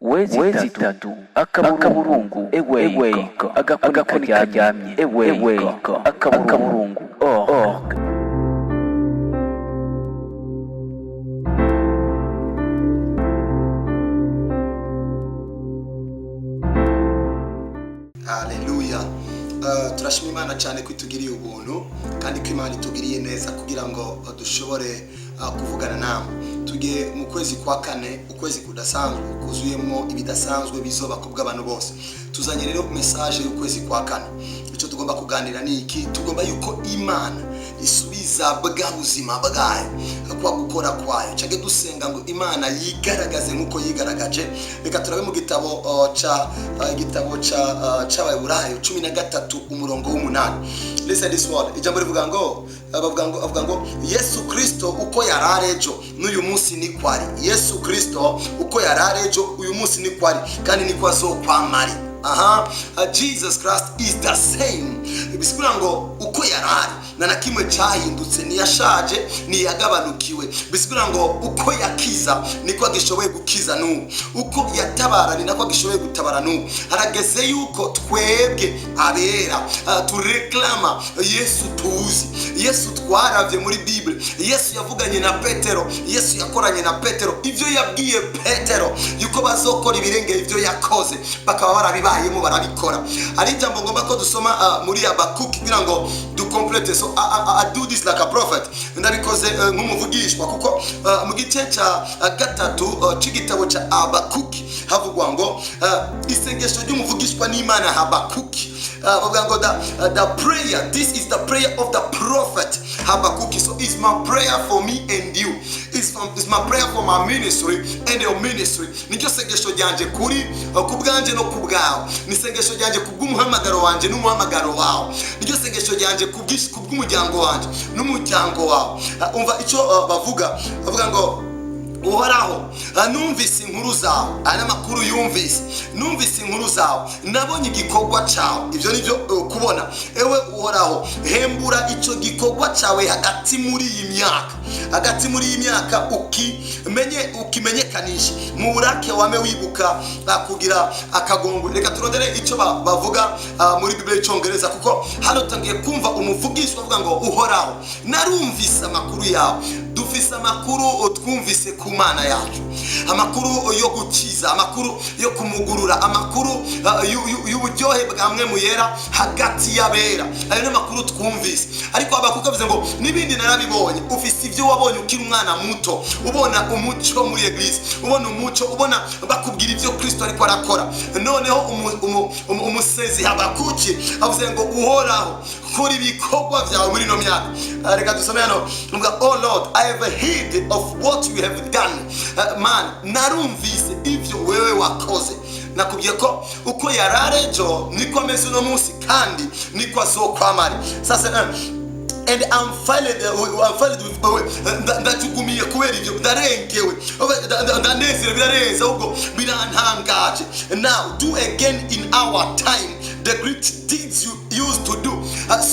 Wezi tatu akaburungu eweiko agakoni karyamye eweiko akaburungu org. Haleluya. Turashima Imana cyane ko itugiriye ubuntu kandi ko Imana itugiriye neza kugira ngo dushobore kuvugana namwe. Tugiye mu kwezi kwa kane, ukwezi kudasanzwe kuzuyemo ibidasanzwe bizoba ku bw'abantu bose. Tuzanye rero message y'ukwezi kwa kane. Icyo tugomba kuganira ni iki? Tugomba yuko Imana isubiza bwa buzima bwayo, kwa gukora kwayo, canke dusenga ngo Imana yigaragaze nk'uko yigaragaje. Reka turabe mu gitabo ca igitabo ca c'Abaheburayo 13 umurongo w'8. Listen this word. Ijambo rivuga ngo bavuga ngo, avuga ngo Yesu Kristo uko yarari ejo n'uyu munsi niko ari. Yesu Kristo uko yarari ejo, uyu munsi niko ari, kandi niko azokwamari. Aha, Jesus Christ is the same. Bisigura ngo uko yarari na kimwe cyahindutse, ntiyashaje, ntiyagabanukiwe. Bisigura ngo uko yakiza niko agishoboye gukiza n'ubu, uko yatabara ni nako agishoboye gutabara n'ubu. Harageze yuko twebwe abera tureklama Yesu tuzi, Yesu twaravye muri Bible, Yesu yavuganye na Petero, Yesu yakoranye na Petero, ivyo yabwiye Petero yuko bazokora ibirengeye ivyo yakoze, bakaba barabibayemo, barabikora. Hari ijambo ngomba ko dusoma muri Habakuki kugira ngo dukomplete. So I do this like a prophet. Ndabikoze nk'umuvugishwa, kuko mu gice ca gatatu c'igitabo ca Habakuki havugwa ngo isengesho ry'umuvugishwa n'Imana Habakuki. Bavuga ngo the prayer, this is the prayer of the prophet Habakuki. So it's my prayer for me and you, it's my prayer for my ministry and your ministry. Niryo sengesho ryanje kuri ku bwanje no ku bwawe, ni isengesho ryanje ku bw'umuhamagaro wanje n'umuhamagaro wawe, niryo sengesho ryanje ku bw'umuryango wanje n'umuryango wawe. Umva icyo bavuga. Bavuga ngo: "Uhoraho, numvise inkuru zawe." Aya n'amakuru yumvise. "Numvise inkuru zawe, nabonye igikorwa cyawe." Ibyo ni byo kubona. "Ewe Uhoraho, hembura icyo gikorwa cyawe hagati muri iyi myaka, hagati muri iyi myaka ukimenye, ukimenyekanishe mu burake, wame wibuka kugira akagongo." Reka turondere icyo bavuga muri Bibiliya y'Icyongereza, kuko hano tutangiye kumva umuvugishwa avuga ngo: "Uhoraho, narumvise amakuru yawe." Dufise amakuru twumvise ku Mana yacu, amakuru yo gukiza, amakuru yo kumugurura, amakuru y'uburyohe bwa Mpwemu Yera hagati y'abera. Ayo ni amakuru twumvise. Ariko Habakuka avuze ngo n'ibindi narabibonye. Ufise ibyo wabonye ukiri umwana muto, ubona umuco muri église, ubona umuco, ubona bakubwira ibyo Kristo ariko arakora. Noneho umusezi Habakuki avuze ngo: "Uhoraho, kora ibikorwa byawe muri ino myaka." Reka dusome hano. Nuvuga: "Oh Lord, I have heard of what you have done." Man, narumvise ibyo wewe wakoze. Nakubwiye ko uko yarari ejo niko ameze uno munsi kandi niko azokwamara. Sasa and I'm filled with ndajugumiye kubera ibyo, ndarengewe, ndanezerewe birarenze, ahubwo birantangaje. "Now do again in our time the great deeds you used to do."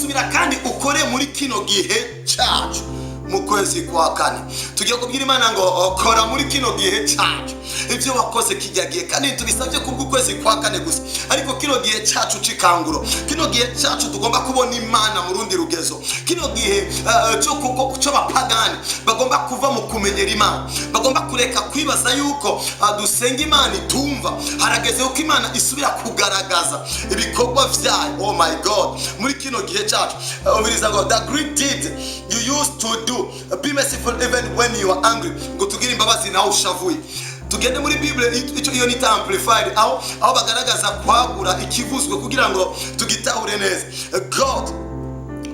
Subira kandi ukore muri kino gihe cyacu. Mu kwezi kwa kane tugiye kubwira Imana ngo: "Oh, kora muri kino gihe cyacu ibyo wakoze kijya gihe." Kandi tubisabye kubw'ukwezi kwa kane gusa, ariko kino gihe cyacu c'ikanguro, kino gihe cyacu tugomba kubona Imana mu rundi rugezo, kino gihe cyo cy'abapagani bagomba kuva mu kumenyera Imana, bagomba kureka kwibaza yuko dusenga Imana itumva. Harageze yuko Imana isubira kugaragaza ibikorwa vyayo. Oh my God, muri kino gihe cyacu. Umviriza ngo: "The great deed you used to do. Be merciful even when you are angry." Ngo tugire imbabazi nawe ushavuye. Tugende muri Bible icyo iyo nita Amplified, aho bagaragaza kwagura ikivuzwe kugira ngo tugitahure neza. God: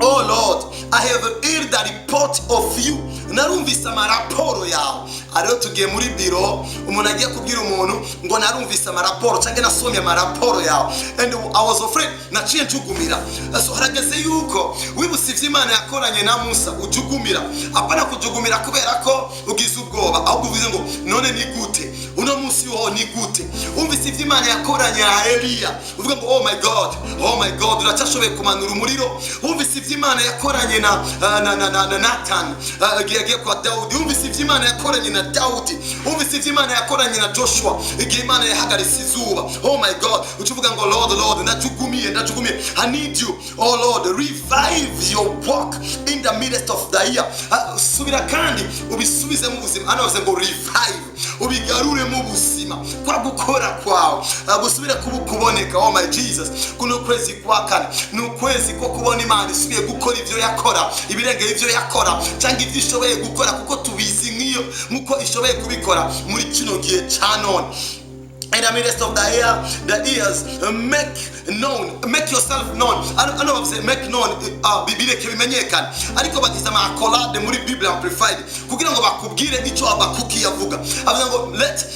"Oh Lord, I have heard the report of you." Narumvise amaraporo yawe. Rero tugiye muri biro, umuntu agiye kubwira umuntu ngo narumvise amaraporo cyangwa nasomye amaraporo yawe. And I was afraid, naciye njugumira. So harageze yuko wibutse ivyo Imana yakoranye na Musa, ujugumira. Apana kujugumira kubera ko ugize ubwoba, ahubwo uvuze ngo: "None ni gute uno munsi?" Munsi wo ni gute? Wumvise ivyo Imana yakoranye na Eliya, uvuga ngo: "Oh my God, oh my God, uracyashoboye kumanura umuriro." Wumvise ivyo Imana yakoranye na Nathan igihe yagiye kwa Dawudi. Wumvise ivyo Imana yakoranye na Dawudi. Wumvise ivyo Imana yakoranye na Joshua igihe Imana yahagaritse izuba. Oh my God, uca uvuga ngo: "Lord, Lord, ndajugumiye, ndajugumiye. I need you, oh Lord, revive your work in the midst of the year." Subira kandi ubisubize mu buzima. Hano bavuze ngo revive, ubigarure mu buzima kwa gukora kwawe. Gusubira kuba kuboneka. Oh my Jesus, kuno kwezi kwa kane ni ukwezi ko kubona Imana isubiye gukora ivyo yakora, ibirengeye ivyo yakora cyangwa ivyo ishoboye gukora, kuko tubizi nk'iyo nk'uko ishoboye kubikora muri kino gihe ca none. In the midst of the year, the years, make known, make yourself known. Ano bavuze make known, bireke bimenyekane, ariko bagize ama accolade muri Bible Amplified kugira ngo bakubwire icyo Habakuki yavuga. Avuga ngo let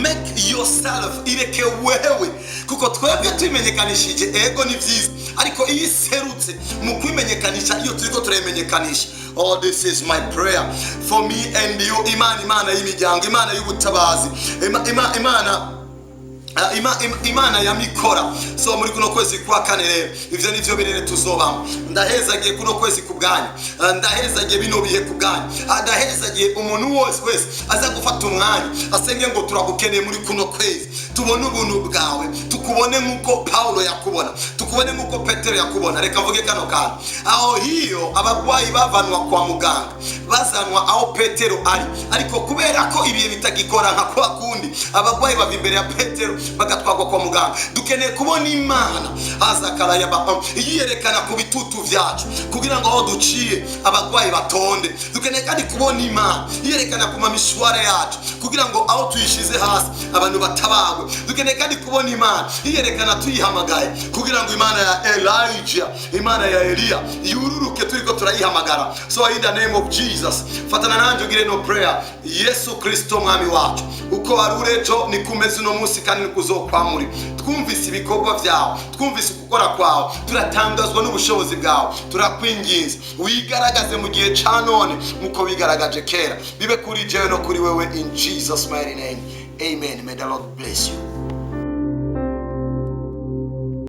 make yourself, ireke wewe, kuko twebwe twimenyekanishije, ego ni byiza, ariko iyo iserutse mu kwimenyekanisha, iyo turiko turayimenyekanisha. Oh, this is my prayer for me and you. Imana, Imana y'imiryango, Imana y'ubutabazi, Imana Imana yamikora. So muri kuno kwezi kwa kane rero, ivyo nivyo birere tuzobamo. Ndahezagiye kuno kwezi ku bwanyu. Ndahezagiye bino bihe ku bwanyu. Ndahezagiye umuntu wese wese aza gufata umwanya asenge ngo: "Turagukeneye muri kuno kwezi, tubone ubuntu bwawe, tukubone nk'uko Paulo yakubona, tukubone nk'uko Petero yakubona." Reka mvuge kano kantu: aho hiyo abarwayi bavanwa kwa muganga bazanwa aho Petero ari, ariko kubera ko ibihe bitagikora nka kwa kundi, abarwayi bava imbere ya Petero bagatwarwa kwa muganga. Dukeneye kubona Imana azakarayaba yiyerekana ku bitutu vyacu kugira ngo aho duciye abarwayi batonde. Dukeneye kandi kubona Imana yiyerekana ku mamishwara yacu kugira ngo aho tuyishize hasi abantu batabagwe. Dukeneye kandi kubona Imana yiyerekana tuyihamagaye kugira ngo Imana ya Elijah, Imana ya Eliya yururuke turiko turayihamagara. So in the name of Jesus, fatana nanjye ugire no prayer. Yesu Kristo Mwami wacu, uko wari uri ejo niko umeze uno munsi kandi niko uzokwamuri. Twumvise ibikorwa byawe, twumvise gukora kwawe, turatangazwa n'ubushobozi bwawe. Turakwinginze, wigaragaze mu gihe ca none nk'uko wigaragaje kera. Bibe kuri jewe no kuri wewe, in Jesus' mighty name, amen. May the Lord bless you.